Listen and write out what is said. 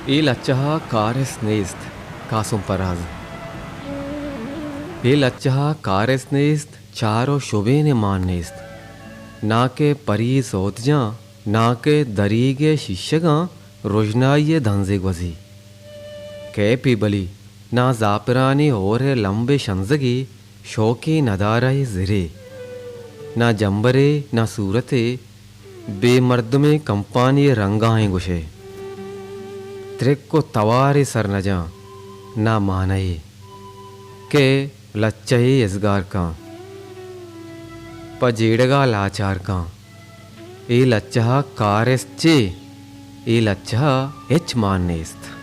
اے لچہ ءَ کارست نیست، قاسم پراز۔ اے لچہ ءَ کارست نیست، چار ءُ شبین ءِ مان نیست۔ ناں کہ پری سوتجاں، ناں کہ دریگ ءِ شیشگاں رژنائی ءِ دنزے گوزی۔ کئے پیبلی، ناں زاپرانی ہور ءِ لمب ءِ شنزگی شوکیں ندارہ ءِ زرے۔ ناں جمبرے، ناں صورتے، بے مردمیں کمپانی ءِ رنگاں ایں گوشئے۔ ترک ءُ توارے سر نہ جاں، ناں مانئے۔ کئے لچہ ءَ ازگار کاں، پہ جیڑگ ءَ لاچار کاں۔ اے لچہ ءَ کارست چے؟ اے لچہ ءَ ہچ مان نیست۔